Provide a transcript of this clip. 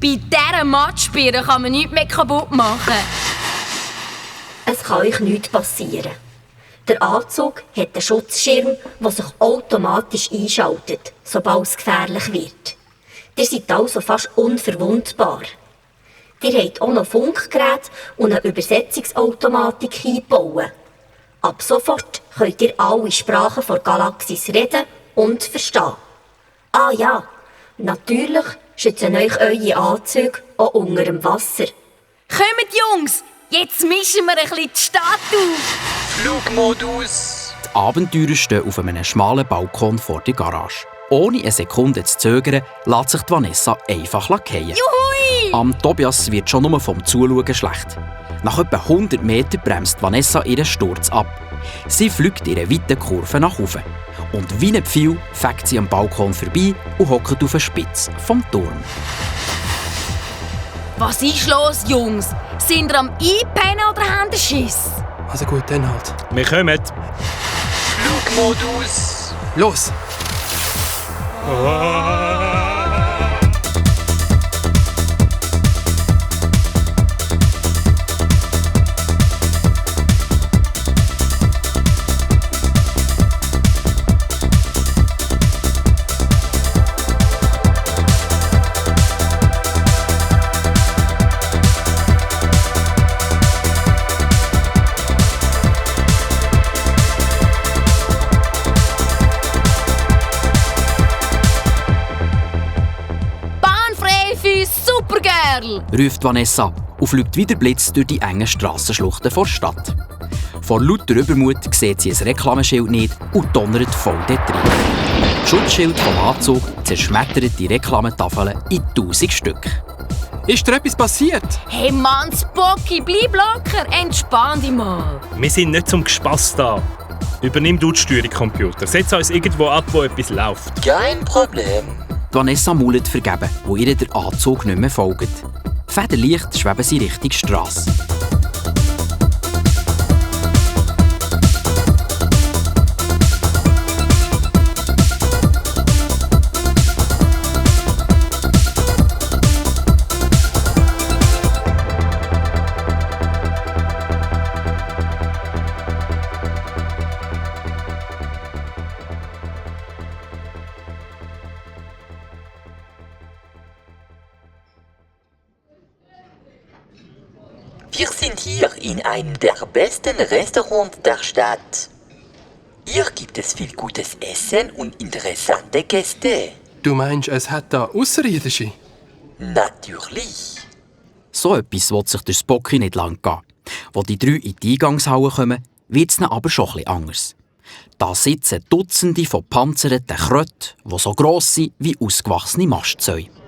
Bei dieser Matschbirne kann man nichts mehr kaputt machen. Es kann euch nichts passieren. Der Anzug hat einen Schutzschirm, der sich automatisch einschaltet, sobald es gefährlich wird. Ihr seid also fast unverwundbar. Ihr habt auch noch Funkgerät und eine Übersetzungsautomatik eingebaut. Ab sofort könnt ihr alle Sprachen der Galaxis reden und verstehen. Ah ja, natürlich schützen euch eure Anzüge auch unter dem Wasser. Kommt, Jungs! Jetzt mischen wir ein bisschen die Stadt auf! Flugmodus! Die Abenteurer stehen auf einem schmalen Balkon vor der Garage. Ohne eine Sekunde zu zögern, lässt sich Vanessa einfach fallen. Juhui! Am Tobias wird schon nur vom Zuschauen schlecht. Nach etwa 100 Metern bremst Vanessa ihren Sturz ab. Sie fliegt in einer weiten Kurve nach oben. Und wie ein Pfeil fegt sie am Balkon vorbei und hockt auf der Spitze vom Turm. Was ist los, Jungs? Sind ihr am Einpennen oder habt ihr Schiss? Also gut, dann halt. Wir kommen. Flugmodus! Los! Supergirl! Ruft Vanessa und fliegt wieder Blitz durch die engen Strassenschluchten vor der Stadt. Vor lauter Übermut sieht sie ein Reklameschild nicht und donnert voll dort rein. Das Schutzschild vom Anzug zerschmettert die Reklametafeln in 1000 Stück. Ist dir etwas passiert? Hey Mann, Spocky, bleib locker, entspann dich mal. Wir sind nicht zum Gespass da. Übernimm du die Steuerung, Computer. Setz uns irgendwo ab, wo etwas läuft. Kein Problem. Vanessa maulet vergeben, wo ihr der Anzug nicht mehr folgt. Federleicht schweben sie Richtung Strasse. Wir sind hier in einem der besten Restaurants der Stadt. Hier gibt es viel gutes Essen und interessante Gäste. Du meinst, es hat da Außerirdische? Natürlich. So etwas will sich der Spocky nicht lang gehen. Als die drei in die Eingangshalle kommen, wird es ihnen aber schon etwas anders. Da sitzen Dutzende von panzerten Kröten, die so gross sind wie ausgewachsene Mastzäune.